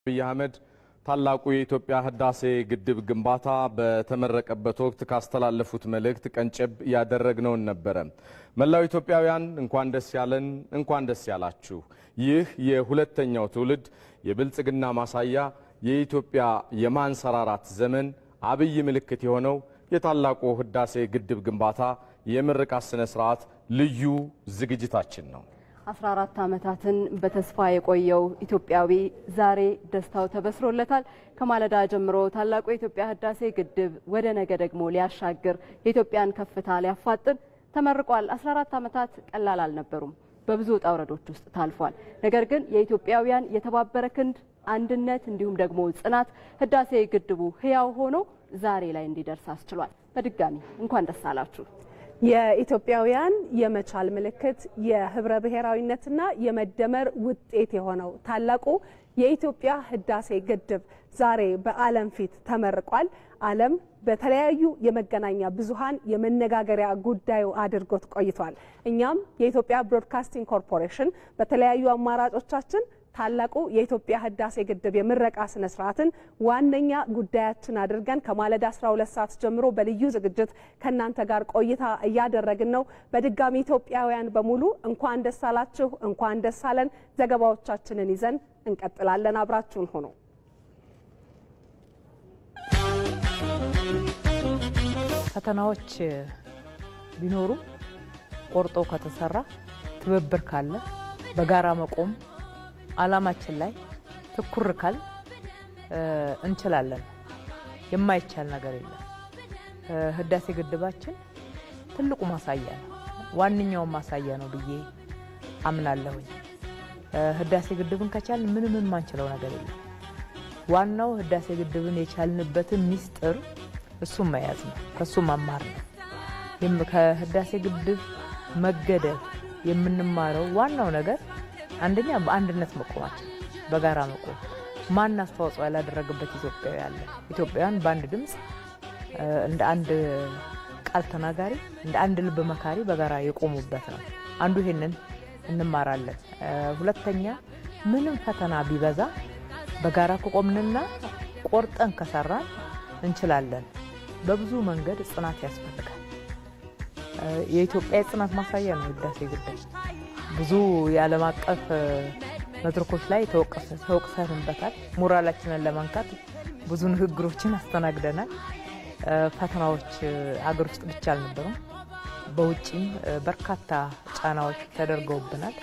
አብይ አህመድ ታላቁ የኢትዮጵያ ህዳሴ ግድብ ግንባታ በተመረቀበት ወቅት ካስተላለፉት መልእክት ቀንጨብ ያደረግነውን ነበረ። መላው ኢትዮጵያውያን እንኳን ደስ ያለን፣ እንኳን ደስ ያላችሁ። ይህ የሁለተኛው ትውልድ የብልጽግና ማሳያ፣ የኢትዮጵያ የማንሰራራት ዘመን አብይ ምልክት የሆነው የታላቁ ህዳሴ ግድብ ግንባታ የምርቃት ስነ ስርዓት ልዩ ዝግጅታችን ነው። 14 ዓመታትን በተስፋ የቆየው ኢትዮጵያዊ ዛሬ ደስታው ተበስሮለታል። ከማለዳ ጀምሮ ታላቁ የኢትዮጵያ ህዳሴ ግድብ ወደ ነገ ደግሞ ሊያሻግር፣ የኢትዮጵያን ከፍታ ሊያፋጥን ተመርቋል። 14 ዓመታት ቀላል አልነበሩም። በብዙ ውጣ ውረዶች ውስጥ ታልፏል። ነገር ግን የኢትዮጵያውያን የተባበረ ክንድ፣ አንድነት እንዲሁም ደግሞ ጽናት ህዳሴ ግድቡ ህያው ሆኖ ዛሬ ላይ እንዲደርስ አስችሏል። በድጋሚ እንኳን ደስ አላችሁ። የኢትዮጵያውያን የመቻል ምልክት፣ የህብረ ብሔራዊነትና የመደመር ውጤት የሆነው ታላቁ የኢትዮጵያ ህዳሴ ግድብ ዛሬ በዓለም ፊት ተመርቋል። ዓለም በተለያዩ የመገናኛ ብዙሃን የመነጋገሪያ ጉዳዩ አድርጎት ቆይቷል። እኛም የኢትዮጵያ ብሮድካስቲንግ ኮርፖሬሽን በተለያዩ አማራጮቻችን ታላቁ የኢትዮጵያ ህዳሴ ግድብ የምረቃ ስነ ስርዓትን ዋነኛ ጉዳያችን አድርገን ከማለዳ 12 ሰዓት ጀምሮ በልዩ ዝግጅት ከእናንተ ጋር ቆይታ እያደረግን ነው። በድጋሚ ኢትዮጵያውያን በሙሉ እንኳን ደስ አላችሁ፣ እንኳን ደስ አለን። ዘገባዎቻችንን ይዘን እንቀጥላለን። አብራችሁን ሆኖ ፈተናዎች ቢኖሩ ቆርጦ ከተሰራ፣ ትብብር ካለ፣ በጋራ መቆም፣ አላማችን ላይ ትኩር ካል እንችላለን። የማይቻል ነገር የለም። ህዳሴ ግድባችን ትልቁ ማሳያ ነው፣ ዋነኛውም ማሳያ ነው ብዬ አምናለሁኝ። ህዳሴ ግድብን ከቻልን ምንም የማንችለው ነገር የለም። ዋናው ህዳሴ ግድብን የቻልንበትን ሚስጥር እሱም መያዝ ነው፣ ከሱ መማር ነው። ከህዳሴ ግድብ መገደብ የምንማረው ዋናው ነገር አንደኛ በአንድነት መቆማችን፣ በጋራ መቆም። ማን አስተዋጽኦ ያላደረገበት ኢትዮጵያዊ አለ? ኢትዮጵያውያን በአንድ ድምፅ፣ እንደ አንድ ቃል ተናጋሪ፣ እንደ አንድ ልብ መካሪ በጋራ የቆሙበት ነው። አንዱ ይሄንን እንማራለን። ሁለተኛ ምንም ፈተና ቢበዛ በጋራ ከቆምንና ቆርጠን ከሰራን እንችላለን። በብዙ መንገድ ጽናት ያስፈልጋል። የኢትዮጵያ የጽናት ማሳያ ነው ህዳሴ ግድብ። ብዙ የዓለም አቀፍ መድረኮች ላይ ተወቅሰንበታል። ሞራላችንን ለመንካት ብዙ ንግግሮችን አስተናግደናል። ፈተናዎች ሀገር ውስጥ ብቻ አልነበሩም። በውጪም በርካታ ጫናዎች ተደርገውብናል።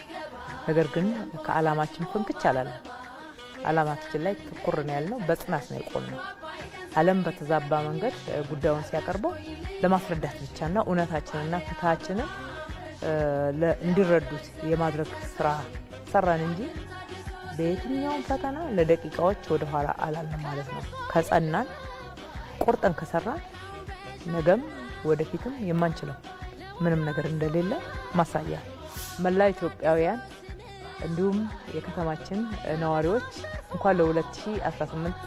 ነገር ግን ከዓላማችን ፍንክች አላለም። ዓላማችን ላይ ትኩር ነው ያልነው፣ በጽናት ነው የቆምነው። ዓለም በተዛባ መንገድ ጉዳዩን ሲያቀርበው ለማስረዳት ብቻና እውነታችንና ፍትሃችንን እንዲረዱት የማድረግ ስራ ሰራን እንጂ በየትኛውም ፈተና ለደቂቃዎች ወደኋላ አላልንም ማለት ነው። ከጸናን፣ ቆርጠን ከሰራን ነገም ወደፊትም የማንችለው ምንም ነገር እንደሌለ ማሳያ። መላ ኢትዮጵያውያን እንዲሁም የከተማችን ነዋሪዎች እንኳን ለ2018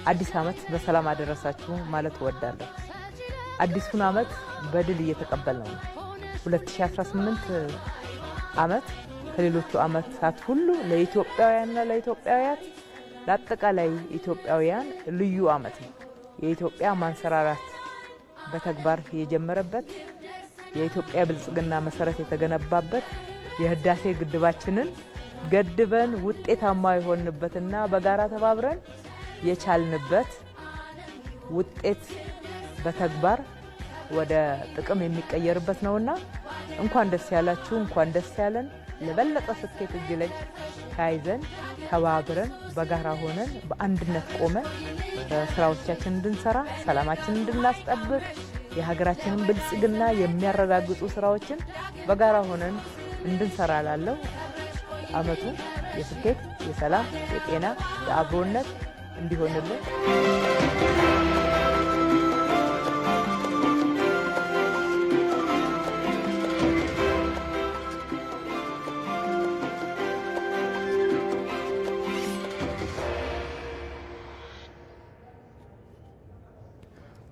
አዲስ ዓመት በሰላም አደረሳችሁ ማለት እወዳለሁ። አዲሱን ዓመት በድል እየተቀበልነው ነው። 2018 ዓመት ከሌሎቹ ዓመታት ሁሉ ለኢትዮጵያውያንና ለኢትዮጵያውያት፣ ለአጠቃላይ ኢትዮጵያውያን ልዩ ዓመት ነው። የኢትዮጵያ ማንሰራራት በተግባር የጀመረበት፣ የኢትዮጵያ ብልጽግና መሰረት የተገነባበት፣ የህዳሴ ግድባችንን ገድበን ውጤታማ የሆንበትና በጋራ ተባብረን የቻልንበት ውጤት በተግባር ወደ ጥቅም የሚቀየርበት ነውና እንኳን ደስ ያላችሁ፣ እንኳን ደስ ያለን። ለበለጠ ስኬት እጅ ለእጅ ተያይዘን፣ ተባብረን፣ በጋራ ሆነን፣ በአንድነት ቆመን ስራዎቻችን እንድንሰራ፣ ሰላማችንን እንድናስጠብቅ፣ የሀገራችንን ብልጽግና የሚያረጋግጡ ስራዎችን በጋራ ሆነን እንድንሰራ ላለው አመቱ የስኬት፣ የሰላም፣ የጤና፣ የአብሮነት እንዲሆንልን።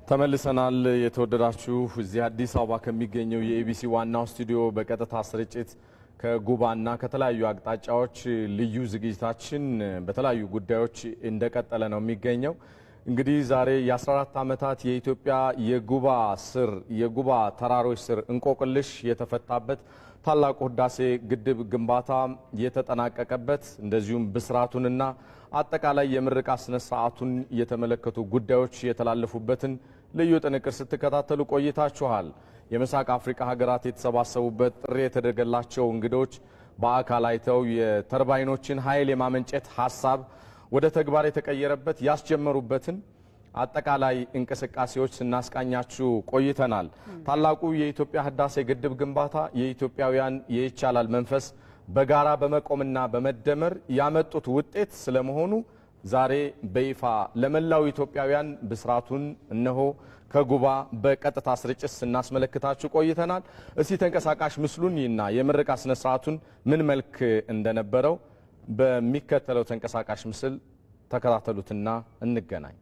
ተመልሰናል። የተወደዳችሁ፣ እዚህ አዲስ አበባ ከሚገኘው የኢቢሲ ዋናው ስቱዲዮ በቀጥታ ስርጭት ከጉባና ከተለያዩ አቅጣጫዎች ልዩ ዝግጅታችን በተለያዩ ጉዳዮች እንደቀጠለ ነው የሚገኘው። እንግዲህ ዛሬ የ14 ዓመታት የኢትዮጵያ የጉባ ስር የጉባ ተራሮች ስር እንቆቅልሽ የተፈታበት፣ ታላቁ ህዳሴ ግድብ ግንባታ የተጠናቀቀበት፣ እንደዚሁም ብስራቱንና አጠቃላይ የምረቃ ስነ ስርዓቱን የተመለከቱ ጉዳዮች የተላለፉበትን ልዩ ጥንቅር ስትከታተሉ ቆይታችኋል። የምስራቅ አፍሪካ ሀገራት የተሰባሰቡበት፣ ጥሪ የተደረገላቸው እንግዶች በአካል አይተው የተርባይኖችን ኃይል የማመንጨት ሀሳብ ወደ ተግባር የተቀየረበት ያስጀመሩበትን አጠቃላይ እንቅስቃሴዎች ስናስቃኛችሁ ቆይተናል። ታላቁ የኢትዮጵያ ህዳሴ ግድብ ግንባታ የኢትዮጵያውያን የይቻላል መንፈስ በጋራ በመቆምና በመደመር ያመጡት ውጤት ስለመሆኑ ዛሬ በይፋ ለመላው ኢትዮጵያውያን ብስራቱን እነሆ ከጉባ በቀጥታ ስርጭት ስናስመለክታችሁ ቆይተናል። እስቲ ተንቀሳቃሽ ምስሉን እና የምረቃ ስነ ስርዓቱን ምን መልክ እንደነበረው በሚከተለው ተንቀሳቃሽ ምስል ተከታተሉትና እንገናኝ።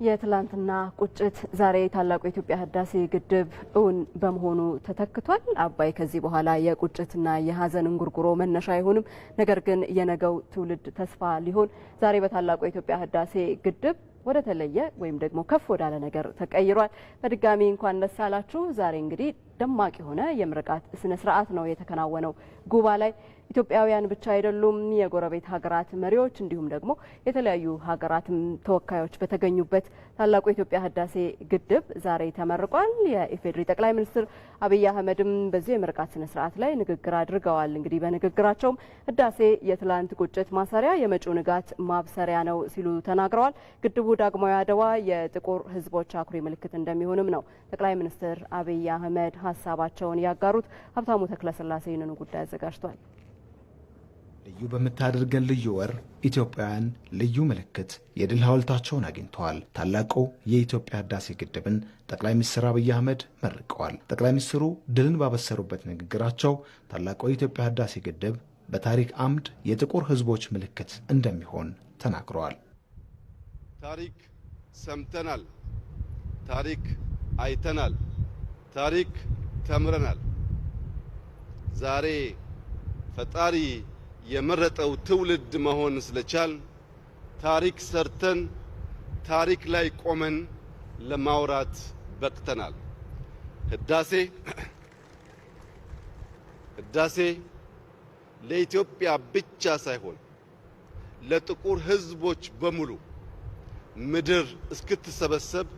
የትላንትና ቁጭት ዛሬ ታላቁ የኢትዮጵያ ህዳሴ ግድብ እውን በመሆኑ ተተክቷል። አባይ ከዚህ በኋላ የቁጭትና የሀዘን እንጉርጉሮ መነሻ አይሆንም። ነገር ግን የነገው ትውልድ ተስፋ ሊሆን ዛሬ በታላቁ የኢትዮጵያ ህዳሴ ግድብ ወደ ተለየ ወይም ደግሞ ከፍ ወዳለ ነገር ተቀይሯል። በድጋሚ እንኳን ደስ አላችሁ። ዛሬ እንግዲህ ደማቅ የሆነ የምርቃት ስነ ስርዓት ነው የተከናወነው ጉባ ላይ። ኢትዮጵያውያን ብቻ አይደሉም፣ የጎረቤት ሀገራት መሪዎች እንዲሁም ደግሞ የተለያዩ ሀገራትም ተወካዮች በተገኙበት ታላቁ የኢትዮጵያ ህዳሴ ግድብ ዛሬ ተመርቋል። የኢፌዴሪ ጠቅላይ ሚኒስትር አብይ አህመድም በዚሁ የምርቃት ስነ ስርዓት ላይ ንግግር አድርገዋል። እንግዲህ በንግግራቸውም ህዳሴ የትላንት ቁጭት ማሰሪያ፣ የመጪው ንጋት ማብሰሪያ ነው ሲሉ ተናግረዋል። ግድቡ ዳግማዊ አድዋ የጥቁር ህዝቦች አኩሪ ምልክት እንደሚሆንም ነው ጠቅላይ ሚኒስትር አብይ አህመድ ሀሳባቸውን ያጋሩት። ሀብታሙ ተክለስላሴ ይህንኑ ጉዳይ አዘጋጅቷል። ልዩ በምታደርገን ልዩ ወር ኢትዮጵያውያን ልዩ ምልክት የድል ሐውልታቸውን አግኝተዋል። ታላቁ የኢትዮጵያ ህዳሴ ግድብን ጠቅላይ ሚኒስትር አብይ አህመድ መርቀዋል። ጠቅላይ ሚኒስትሩ ድልን ባበሰሩበት ንግግራቸው ታላቁ የኢትዮጵያ ህዳሴ ግድብ በታሪክ አምድ የጥቁር ህዝቦች ምልክት እንደሚሆን ተናግረዋል። ታሪክ ሰምተናል፣ ታሪክ አይተናል፣ ታሪክ ተምረናል። ዛሬ ፈጣሪ የመረጠው ትውልድ መሆን ስለቻል ታሪክ ሰርተን ታሪክ ላይ ቆመን ለማውራት በቅተናል። ህዳሴ ህዳሴ ለኢትዮጵያ ብቻ ሳይሆን ለጥቁር ህዝቦች በሙሉ ምድር እስክትሰበሰብ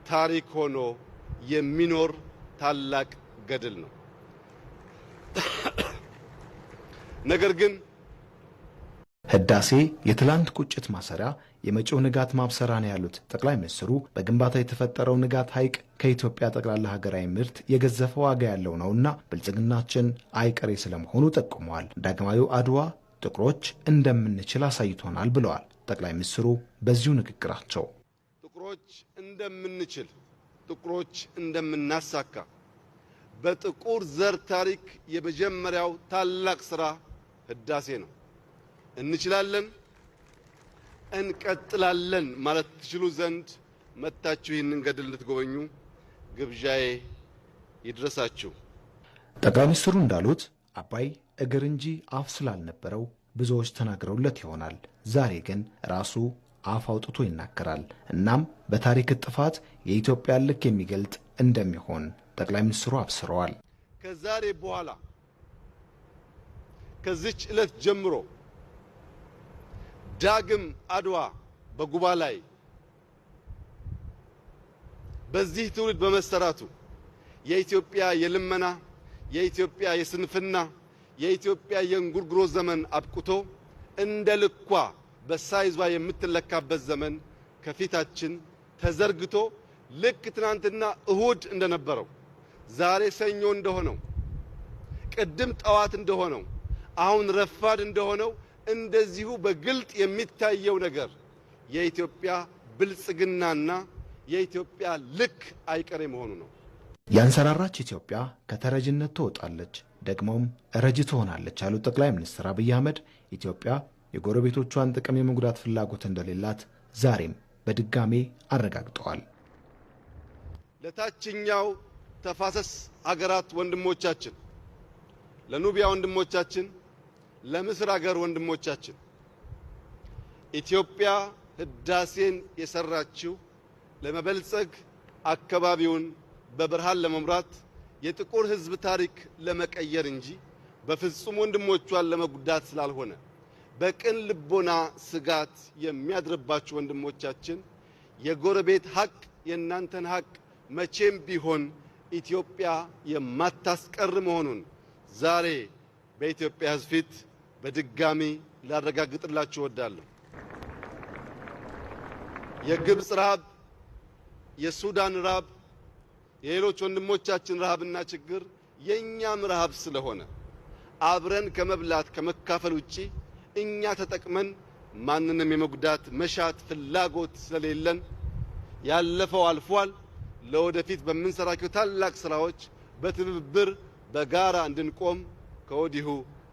ታሪክ ሆኖ የሚኖር ታላቅ ገድል ነው። ነገር ግን ህዳሴ የትላንት ቁጭት ማሰሪያ፣ የመጪው ንጋት ማብሰሪያ ነው ያሉት ጠቅላይ ሚኒስትሩ በግንባታ የተፈጠረው ንጋት ሐይቅ ከኢትዮጵያ ጠቅላላ ሀገራዊ ምርት የገዘፈ ዋጋ ያለው ነውና ብልጽግናችን አይቀሬ ስለመሆኑ ጠቁመዋል። ዳግማዊው አድዋ ጥቁሮች እንደምንችል አሳይቶናል ብለዋል ጠቅላይ ሚኒስትሩ በዚሁ ንግግራቸው። ጥቁሮች እንደምንችል፣ ጥቁሮች እንደምናሳካ በጥቁር ዘር ታሪክ የመጀመሪያው ታላቅ ስራ ህዳሴ ነው። እንችላለን፣ እንቀጥላለን ማለት ትችሉ ዘንድ መጥታችሁ ይህንን ገድል እንድትጎበኙ ግብዣዬ ይድረሳችሁ። ጠቅላይ ሚኒስትሩ እንዳሉት አባይ እግር እንጂ አፍ ስላልነበረው ብዙዎች ተናግረውለት ይሆናል። ዛሬ ግን ራሱ አፍ አውጥቶ ይናገራል። እናም በታሪክ ጥፋት የኢትዮጵያን ልክ የሚገልጥ እንደሚሆን ጠቅላይ ሚኒስትሩ አብስረዋል። ከዛሬ በኋላ ከዚች ዕለት ጀምሮ ዳግም አድዋ በጉባ ላይ በዚህ ትውልድ በመሰራቱ የኢትዮጵያ የልመና፣ የኢትዮጵያ የስንፍና፣ የኢትዮጵያ የእንጉርጉሮ ዘመን አብቅቶ እንደ ልኳ በሳይዟ የምትለካበት ዘመን ከፊታችን ተዘርግቶ ልክ ትናንትና እሁድ እንደነበረው ዛሬ ሰኞ እንደሆነው ቅድም ጠዋት እንደሆነው አሁን ረፋድ እንደሆነው እንደዚሁ በግልጥ የሚታየው ነገር የኢትዮጵያ ብልጽግናና የኢትዮጵያ ልክ አይቀሬ መሆኑ ነው። ያንሰራራች ኢትዮጵያ ከተረጅነት ትወጣለች፣ ደግሞም ረጅ ትሆናለች ያሉት ጠቅላይ ሚኒስትር አብይ አህመድ ኢትዮጵያ የጎረቤቶቿን ጥቅም የመጉዳት ፍላጎት እንደሌላት ዛሬም በድጋሜ አረጋግጠዋል። ለታችኛው ተፋሰስ አገራት ወንድሞቻችን፣ ለኑቢያ ወንድሞቻችን፣ ለምስር አገር ወንድሞቻችን ኢትዮጵያ ህዳሴን የሰራችው ለመበልጸግ፣ አካባቢውን በብርሃን ለመምራት፣ የጥቁር ሕዝብ ታሪክ ለመቀየር እንጂ በፍጹም ወንድሞቿን ለመጉዳት ስላልሆነ በቅን ልቦና ስጋት የሚያድርባችሁ ወንድሞቻችን የጎረቤት ሀቅ የእናንተን ሀቅ መቼም ቢሆን ኢትዮጵያ የማታስቀር መሆኑን ዛሬ በኢትዮጵያ ሕዝብ ፊት በድጋሚ ላረጋግጥላችሁ እወዳለሁ። የግብፅ ረሃብ፣ የሱዳን ረሃብ፣ የሌሎች ወንድሞቻችን ረሃብና ችግር የእኛም ረሃብ ስለሆነ አብረን ከመብላት ከመካፈል ውጪ እኛ ተጠቅመን ማንንም የመጉዳት መሻት ፍላጎት ስለሌለን ያለፈው አልፏል። ለወደፊት በምንሰራቸው ታላቅ ስራዎች በትብብር በጋራ እንድንቆም ከወዲሁ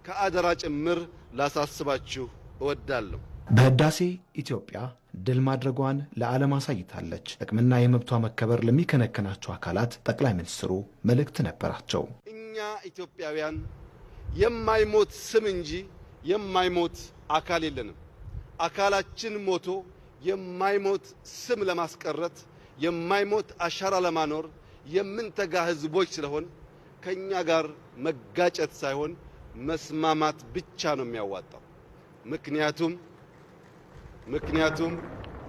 ከአደራ ጭምር ላሳስባችሁ እወዳለሁ። በህዳሴ ኢትዮጵያ ድል ማድረጓን ለዓለም አሳይታለች። ጥቅምና የመብቷ መከበር ለሚከነክናቸው አካላት ጠቅላይ ሚኒስትሩ መልእክት ነበራቸው። እኛ ኢትዮጵያውያን የማይሞት ስም እንጂ የማይሞት አካል የለንም። አካላችን ሞቶ የማይሞት ስም ለማስቀረት የማይሞት አሻራ ለማኖር የምንተጋ ህዝቦች ስለሆን ከኛ ጋር መጋጨት ሳይሆን መስማማት ብቻ ነው የሚያዋጣው። ምክንያቱም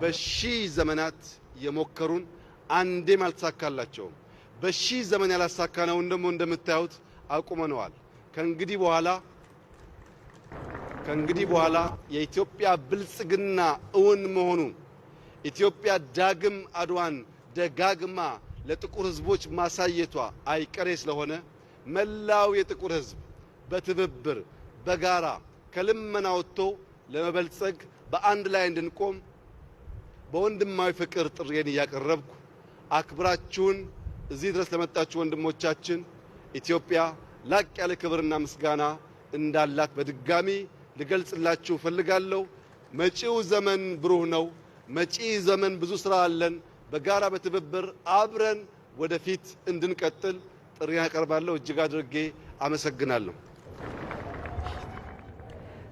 በሺህ ዘመናት የሞከሩን አንዴም አልተሳካላቸውም። በሺህ ዘመን ያላሳካነውን ደግሞ እንደምታዩት አቁመነዋል። ከእንግዲህ በኋላ የኢትዮጵያ ብልጽግና እውን መሆኑ፣ ኢትዮጵያ ዳግም አድዋን ደጋግማ ለጥቁር ሕዝቦች ማሳየቷ አይቀሬ ስለሆነ መላው የጥቁር ሕዝብ በትብብር በጋራ ከልመና ወጥቶ ለመበልጸግ በአንድ ላይ እንድንቆም በወንድማዊ ፍቅር ጥሪዬን እያቀረብኩ፣ አክብራችሁን እዚህ ድረስ ለመጣችሁ ወንድሞቻችን ኢትዮጵያ ላቅ ያለ ክብርና ምስጋና እንዳላት በድጋሚ ልገልጽላችሁ እፈልጋለሁ። መጪው ዘመን ብሩህ ነው። መጪ ዘመን ብዙ ስራ አለን። በጋራ በትብብር አብረን ወደፊት እንድንቀጥል ጥሪ አቀርባለሁ። እጅግ አድርጌ አመሰግናለሁ።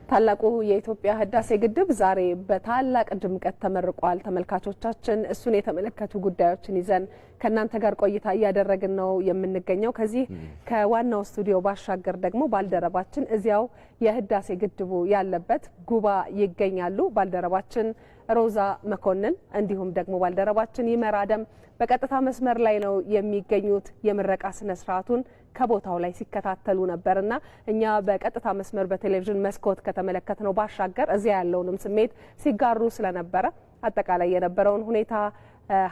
ታላቁ የኢትዮጵያ ህዳሴ ግድብ ዛሬ በታላቅ ድምቀት ተመርቋል። ተመልካቾቻችን፣ እሱን የተመለከቱ ጉዳዮችን ይዘን ከእናንተ ጋር ቆይታ እያደረግን ነው የምንገኘው። ከዚህ ከዋናው ስቱዲዮ ባሻገር ደግሞ ባልደረባችን እዚያው የህዳሴ ግድቡ ያለበት ጉባ ይገኛሉ። ባልደረባችን ሮዛ መኮንን እንዲሁም ደግሞ ባልደረባችን ይመር አደም በቀጥታ መስመር ላይ ነው የሚገኙት። የምረቃ ስነ ስርዓቱን ከቦታው ላይ ሲከታተሉ ነበርና እኛ በቀጥታ መስመር በቴሌቪዥን መስኮት ከተመለከትነው ባሻገር እዚያ ያለውንም ስሜት ሲጋሩ ስለነበረ አጠቃላይ የነበረውን ሁኔታ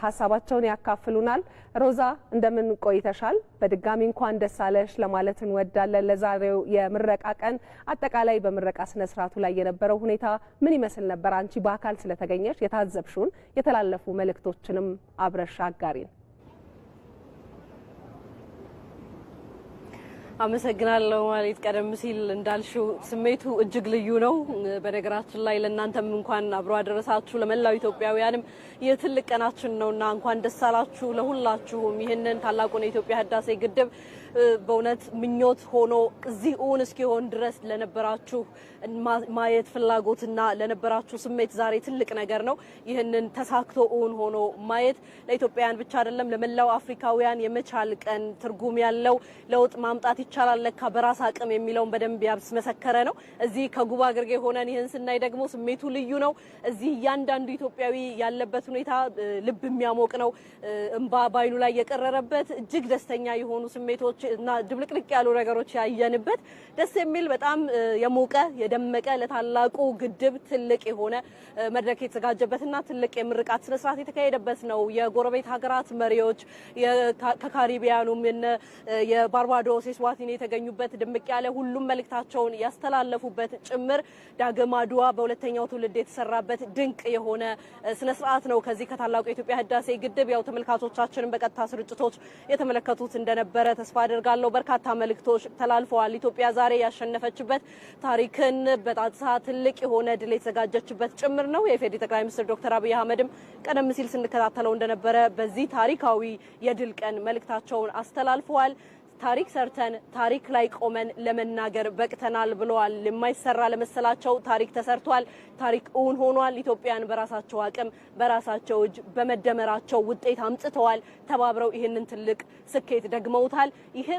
ሀሳባቸውን ያካፍሉናል። ሮዛ፣ እንደምን ቆይተሻል? በድጋሚ እንኳን ደስ አለሽ ለማለት እንወዳለን። ለዛሬው የምረቃ ቀን አጠቃላይ በምረቃ ስነ ስርዓቱ ላይ የነበረው ሁኔታ ምን ይመስል ነበር? አንቺ በአካል ስለተገኘሽ የታዘብሽውን፣ የተላለፉ መልእክቶችንም አብረሽ አጋሪን። አመሰግናለሁ ማለት ቀደም ሲል እንዳልሽው ስሜቱ እጅግ ልዩ ነው። በነገራችን ላይ ለእናንተም እንኳን አብሮ አደረሳችሁ፣ ለመላው ኢትዮጵያውያንም የትልቅ ቀናችን ነውና እንኳን ደስ አላችሁ ለሁላችሁም። ይህንን ታላቁን የኢትዮጵያ ህዳሴ ግድብ በእውነት ምኞት ሆኖ እዚህ እውን እስኪሆን ድረስ ለነበራችሁ ማየት ፍላጎትና ለነበራችሁ ስሜት ዛሬ ትልቅ ነገር ነው። ይህንን ተሳክቶ እውን ሆኖ ማየት ለኢትዮጵያውያን ብቻ አይደለም፣ ለመላው አፍሪካውያን የመቻል ቀን፣ ትርጉም ያለው ለውጥ ማምጣት ይቻላል ለካ በራስ አቅም የሚለውን በደንብ ያስመሰከረ ነው። እዚህ ከጉባ ግርጌ ሆነን ይህን ስናይ ደግሞ ስሜቱ ልዩ ነው። እዚህ እያንዳንዱ ኢትዮጵያዊ ያለበት ሁኔታ ልብ የሚያሞቅ ነው። እንባ ባይኑ ላይ የቀረረበት፣ እጅግ ደስተኛ የሆኑ ስሜቶች እና ድብልቅልቅ ያሉ ነገሮች ያየንበት፣ ደስ የሚል፣ በጣም የሞቀ የደመቀ፣ ለታላቁ ግድብ ትልቅ የሆነ መድረክ የተዘጋጀበትና ትልቅ የምርቃት ስነስርዓት የተካሄደበት ነው። የጎረቤት ሀገራት መሪዎች፣ ከካሪቢያኑም የባርባዶስ፣ የስዋቲኒ የተገኙበት፣ ድምቅ ያለ ሁሉም መልእክታቸውን ያስተላለፉበት ጭምር፣ ዳግም አድዋ በሁለተኛው ትውልድ የተሰራበት ድንቅ የሆነ ስነስርዓት ነው። ከዚህ ከታላቁ የኢትዮጵያ ህዳሴ ግድብ ያው ተመልካቾቻችንን በቀጥታ ስርጭቶች የተመለከቱት እንደነበረ ተስፋ አደርጋለሁ። በርካታ መልእክቶች ተላልፈዋል። ኢትዮጵያ ዛሬ ያሸነፈችበት፣ ታሪክን በጣጥሳ ትልቅ የሆነ ድል የተዘጋጀችበት ጭምር ነው። የኢፌዴሪ ጠቅላይ ሚኒስትር ዶክተር አብይ አህመድም ቀደም ሲል ስንከታተለው እንደነበረ በዚህ ታሪካዊ የድል ቀን መልእክታቸውን አስተላልፈዋል። ታሪክ ሰርተን ታሪክ ላይ ቆመን ለመናገር በቅተናል ብለዋል። የማይሰራ ለመሰላቸው ታሪክ ተሰርቷል። ታሪክ እውን ሆኗል። ኢትዮጵያን በራሳቸው አቅም በራሳቸው እጅ በመደመራቸው ውጤት አምጥተዋል። ተባብረው ይህንን ትልቅ ስኬት ደግመውታል። ይህ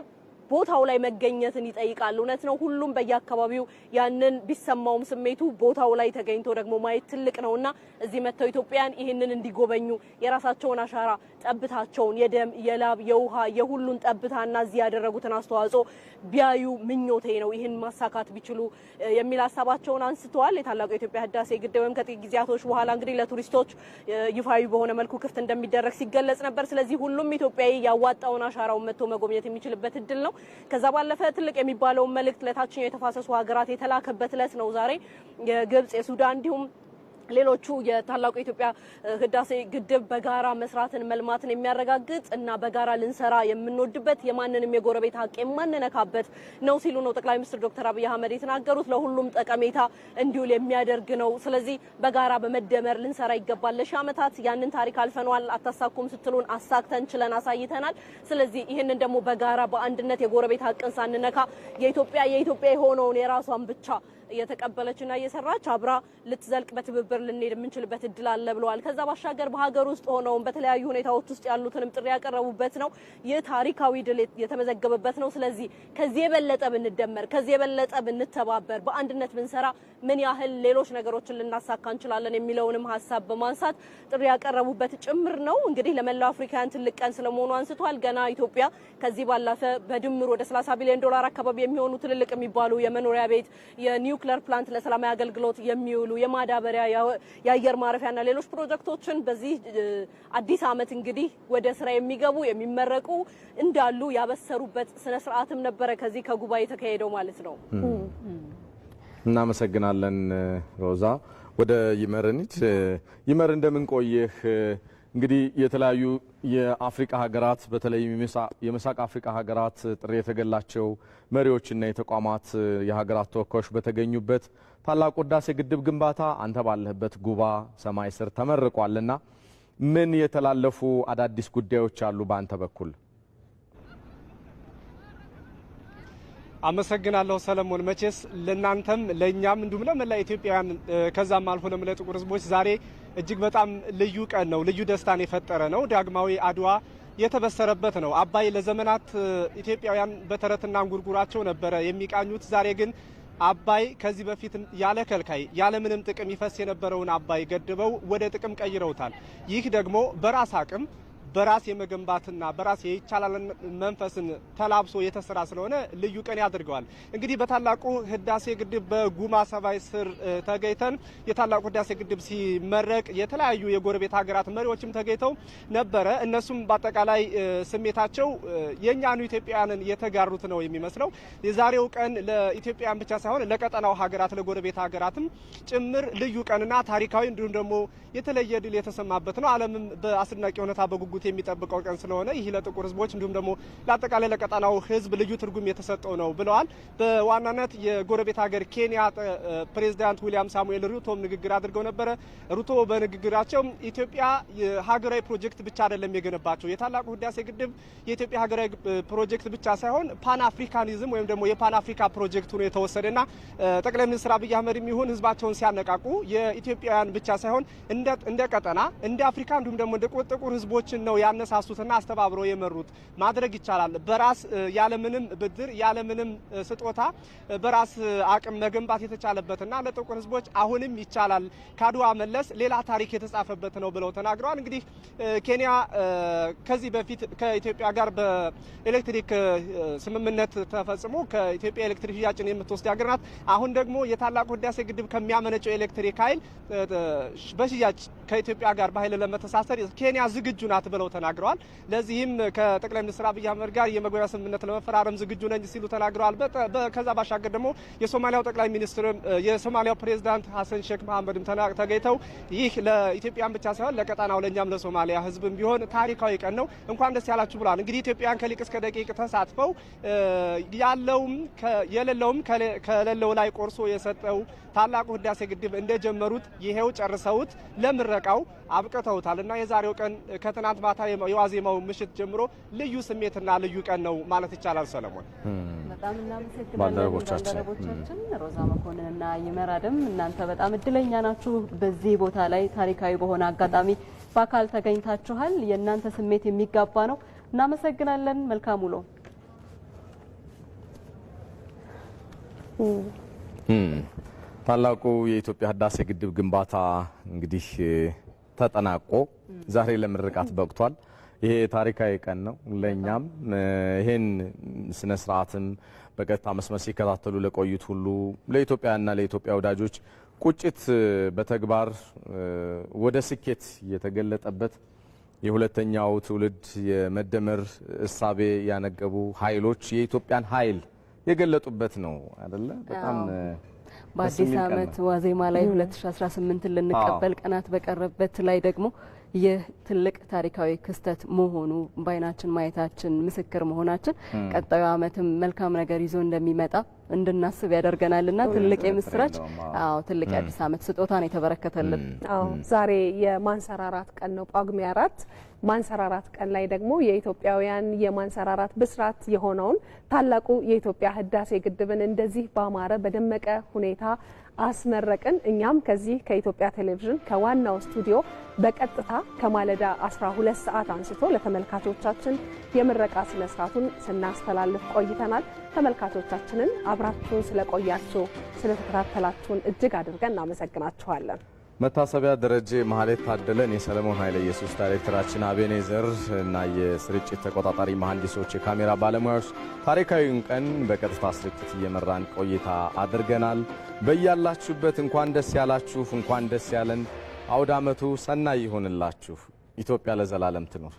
ቦታው ላይ መገኘትን ይጠይቃል። እውነት ነው። ሁሉም በየአካባቢው ያንን ቢሰማውም ስሜቱ ቦታው ላይ ተገኝቶ ደግሞ ማየት ትልቅ ነውና እዚህ መጥተው ኢትዮጵያን ይህንን እንዲጎበኙ፣ የራሳቸውን አሻራ ጠብታቸውን፣ የደም፣ የላብ፣ የውሃ፣ የሁሉን ጠብታና እዚህ ያደረጉትን አስተዋጽኦ ቢያዩ ምኞቴ ነው፣ ይህን ማሳካት ቢችሉ የሚል ሀሳባቸውን አንስተዋል። የታላቁ የኢትዮጵያ ህዳሴ ግድብም ከጥቂት ጊዜያቶች በኋላ እንግዲህ ለቱሪስቶች ይፋዊ በሆነ መልኩ ክፍት እንደሚደረግ ሲገለጽ ነበር። ስለዚህ ሁሉም ኢትዮጵያዊ ያዋጣውን አሻራውን መጥቶ መጎብኘት የሚችልበት እድል ነው። ከዛ ባለፈ ትልቅ የሚባለውን መልእክት ለታችኛው የተፋሰሱ ሀገራት የተላከበት ዕለት ነው ዛሬ። የግብጽ፣ የሱዳን እንዲሁም ሌሎቹ የታላቁ የኢትዮጵያ ህዳሴ ግድብ በጋራ መስራትን መልማትን የሚያረጋግጥ እና በጋራ ልንሰራ የምንወድበት፣ የማንንም የጎረቤት ሀቅ የማንነካበት ነው ሲሉ ነው ጠቅላይ ሚኒስትር ዶክተር አብይ አህመድ የተናገሩት። ለሁሉም ጠቀሜታ እንዲውል የሚያደርግ ነው። ስለዚህ በጋራ በመደመር ልንሰራ ይገባል። ለሺህ ዓመታት ያንን ታሪክ አልፈነዋል። አታሳኩም ስትሉን አሳክተን ችለን አሳይተናል። ስለዚህ ይህንን ደግሞ በጋራ በአንድነት የጎረቤት ሀቅን ሳንነካ የኢትዮጵያ የኢትዮጵያ የሆነውን የራሷን ብቻ እየተቀበለችና እየሰራች አብራ ልትዘልቅ በትብብር ልንሄድ የምንችልበት እድል አለ ብለዋል። ከዛ ባሻገር በሀገር ውስጥ ሆነውም በተለያዩ ሁኔታዎች ውስጥ ያሉትንም ጥሪ ያቀረቡበት ነው። ይህ ታሪካዊ ድል የተመዘገበበት ነው። ስለዚህ ከዚህ የበለጠ ብንደመር፣ ከዚህ የበለጠ ብንተባበር፣ በአንድነት ብንሰራ ምን ያህል ሌሎች ነገሮችን ልናሳካ እንችላለን የሚለውንም ሀሳብ በማንሳት ጥሪ ያቀረቡበት ጭምር ነው። እንግዲህ ለመላው አፍሪካውያን ትልቅ ቀን ስለመሆኑ አንስቷል። ገና ኢትዮጵያ ከዚህ ባለፈ በድምር ወደ 30 ቢሊዮን ዶላር አካባቢ የሚሆኑ ትልልቅ የሚባሉ የመኖሪያ ቤት፣ የ nuclear plant ለሰላማዊ አገልግሎት የሚውሉ፣ የማዳበሪያ፣ የአየር ማረፊያና ሌሎች ፕሮጀክቶችን በዚህ አዲስ ዓመት እንግዲህ ወደ ስራ የሚገቡ፣ የሚመረቁ እንዳሉ ያበሰሩበት ስነ ስርዓትም ነበረ ከዚህ ከጉባኤ የተካሄደው ማለት ነው። እናመሰግናለን ሮዛ። ወደ ይመር እንሂድ። ይመር፣ እንደምን ቆየህ? እንግዲህ የተለያዩ የአፍሪካ ሀገራት፣ በተለይም የምስራቅ አፍሪካ ሀገራት ጥሪ የተገላቸው መሪዎችና የተቋማት የሀገራት ተወካዮች በተገኙበት ታላቁ ህዳሴ ግድብ ግንባታ አንተ ባለህበት ጉባ ሰማይ ስር ተመርቋልና ምን የተላለፉ አዳዲስ ጉዳዮች አሉ በአንተ በኩል? አመሰግናለሁ ሰለሞን። መቼስ ለናንተም ለኛም እንዲሁም ለመላ ኢትዮጵያውያን ከዛም አልፎ ለመላ ጥቁር ህዝቦች ዛሬ እጅግ በጣም ልዩ ቀን ነው። ልዩ ደስታን የፈጠረ ነው። ዳግማዊ አድዋ የተበሰረበት ነው። አባይ ለዘመናት ኢትዮጵያውያን በተረትና እንጉርጉራቸው ነበረ የሚቃኙት። ዛሬ ግን አባይ ከዚህ በፊት ያለ ከልካይ ያለ ምንም ጥቅም ይፈስ የነበረውን አባይ ገድበው ወደ ጥቅም ቀይረውታል። ይህ ደግሞ በራስ አቅም፣ በራስ የመገንባትና በራስ የይቻላል መንፈስን ተላብሶ የተሰራ ስለሆነ ልዩ ቀን ያደርገዋል። እንግዲህ በታላቁ ህዳሴ ግድብ በጉማ ሰማይ ስር ተገኝተን የታላቁ ህዳሴ ግድብ ሲመረቅ የተለያዩ የጎረቤት ሀገራት መሪዎችም ተገኝተው ነበረ። እነሱም በአጠቃላይ ስሜታቸው የእኛኑ ኢትዮጵያውያንን የተጋሩት ነው የሚመስለው። የዛሬው ቀን ለኢትዮጵያውያን ብቻ ሳይሆን ለቀጠናው ሀገራት፣ ለጎረቤት ሀገራትም ጭምር ልዩ ቀንና ታሪካዊ እንዲሁም ደግሞ የተለየ ድል የተሰማበት ነው። ዓለምም በአስደናቂ ሁኔታ በጉጉት የሚጠብቀው ቀን ስለሆነ ይህ ለጥቁር ህዝቦች እንዲሁም ደግሞ ለአጠቃላይ ለቀጠናው ህዝብ ልዩ ትርጉም የተሰጠው ነው ብለዋል። በዋናነት የጎረቤት ሀገር ኬንያ ፕሬዚዳንት ዊሊያም ሳሙኤል ሩቶም ንግግር አድርገው ነበረ። ሩቶ በንግግራቸው ኢትዮጵያ ሀገራዊ ፕሮጀክት ብቻ አይደለም የገነባቸው፣ የታላቁ ህዳሴ ግድብ የኢትዮጵያ ሀገራዊ ፕሮጀክት ብቻ ሳይሆን ፓን አፍሪካኒዝም ወይም ደግሞ የፓን አፍሪካ ፕሮጀክት ሆኖ የተወሰደና ጠቅላይ ሚኒስትር አብይ አህመድ ይሁን ህዝባቸውን ሲያነቃቁ የኢትዮጵያውያን ብቻ ሳይሆን እንደ ቀጠና፣ እንደ አፍሪካ እንዲሁም ደግሞ እንደ ጥቁር ህዝቦችን ነው ያነሳሱትና አስተባብረው የመሩት። ማድረግ ይቻላል፣ በራስ ያለምንም ብድር ያለምንም ስጦታ በራስ አቅም መገንባት የተቻለበትና ለጥቁር ህዝቦች አሁንም ይቻላል፣ ከአድዋ መለስ ሌላ ታሪክ የተጻፈበት ነው ብለው ተናግረዋል። እንግዲህ ኬንያ ከዚህ በፊት ከኢትዮጵያ ጋር በኤሌክትሪክ ስምምነት ተፈጽሞ ከኢትዮጵያ ኤሌክትሪክ ሽያጭን የምትወስድ ሀገር ናት። አሁን ደግሞ የታላቁ ህዳሴ ግድብ ከሚያመነጨው ኤሌክትሪክ ኃይል በሽያጭ ከኢትዮጵያ ጋር በኃይል ለመተሳሰር ኬንያ ዝግጁ ናት ብለው ተናግረዋል። ለዚህም ከጠቅላይ ሚኒስትር አብይ አህመድ ጋር የመግባቢያ ስምምነት ለመፈራረም ዝግጁ ነኝ ሲሉ ተናግረዋል። ከዛ ባሻገር ደግሞ የሶማሊያው ጠቅላይ ሚኒስትር፣ የሶማሊያው ፕሬዝዳንት ሀሰን ሼክ መሐመድም ተገኝተው ይህ ለኢትዮጵያን ብቻ ሳይሆን ለቀጣናው፣ ለእኛም ለሶማሊያ ህዝብም ቢሆን ታሪካዊ ቀን ነው፣ እንኳን ደስ ያላችሁ ብለዋል። እንግዲህ ኢትዮጵያን ከሊቅ እስከ ደቂቅ ተሳትፈው ያለውም የሌለውም ከሌለው ላይ ቆርሶ የሰጠው ታላቁ ህዳሴ ግድብ እንደጀመሩት ይሄው ጨርሰውት ለምረቃው አብቅተውታል እና የዛሬው ቀን ከትናንት ማታ የዋዜማው ምሽት ጀምሮ ልዩ ስሜትና ልዩ ቀን ነው ማለት ይቻላል። ሰለሞን፣ በጣም እናመሰግናለን ባልደረቦቻችን ሮዛ መኮንንና ይመር አደም። እናንተ በጣም እድለኛ ናችሁ። በዚህ ቦታ ላይ ታሪካዊ በሆነ አጋጣሚ በአካል ተገኝታችኋል። የእናንተ ስሜት የሚጋባ ነው። እናመሰግናለን። መልካም ውሎ። ታላቁ የኢትዮጵያ ህዳሴ ግድብ ግንባታ እንግዲህ ተጠናቆ ዛሬ ለምርቃት በቅቷል። ይሄ ታሪካዊ ቀን ነው ለኛም። ይሄን ስነ ስርዓትም በቀጥታ መስመር ሲከታተሉ ለቆዩት ሁሉ፣ ለኢትዮጵያና ለኢትዮጵያ ወዳጆች ቁጭት በተግባር ወደ ስኬት የተገለጠበት፣ የሁለተኛው ትውልድ የመደመር እሳቤ ያነገቡ ኃይሎች የኢትዮጵያን ኃይል የገለጡበት ነው አይደለ? በጣም በአዲስ ዓመት ዋዜማ ላይ፣ 2018 ልንቀበል ቀናት በቀረበት ላይ ደግሞ ይህ ትልቅ ታሪካዊ ክስተት መሆኑ በዓይናችን ማየታችን ምስክር መሆናችን ቀጣዩ ዓመትም መልካም ነገር ይዞ እንደሚመጣ እንድናስብ ያደርገናልና ትልቅ የምስራች፣ አዎ፣ ትልቅ የአዲስ ዓመት ስጦታ ነው የተበረከተልን። አዎ፣ ዛሬ የማንሰራራት ቀን ነው፣ ጳጉሜ 4። ማንሰራራት ቀን ላይ ደግሞ የኢትዮጵያውያን የማንሰራራት ብስራት የሆነውን ታላቁ የኢትዮጵያ ህዳሴ ግድብን እንደዚህ ባማረ በደመቀ ሁኔታ አስመረቅን። እኛም ከዚህ ከኢትዮጵያ ቴሌቪዥን ከዋናው ስቱዲዮ በቀጥታ ከማለዳ 12 ሰዓት አንስቶ ለተመልካቾቻችን የምረቃ ስነ ስርዓቱን ስናስተላልፍ ቆይተናል። ተመልካቾቻችንን አብራችሁን ስለቆያችሁ፣ ስለተከታተላችሁን እጅግ አድርገን እናመሰግናችኋለን። መታሰቢያ ደረጀ፣ መሀሌት ታደለን፣ የሰለሞን ኃይለ ኢየሱስ፣ ዳይሬክተራችን አቤኔዘር እና የስርጭት ተቆጣጣሪ መሐንዲሶች፣ የካሜራ ባለሙያዎች ታሪካዊውን ቀን በቀጥታ ስርጭት እየመራን ቆይታ አድርገናል። በያላችሁበት እንኳን ደስ ያላችሁ፣ እንኳን ደስ ያለን። አውደ ዓመቱ ሰናይ ይሁንላችሁ። ኢትዮጵያ ለዘላለም ትኑር።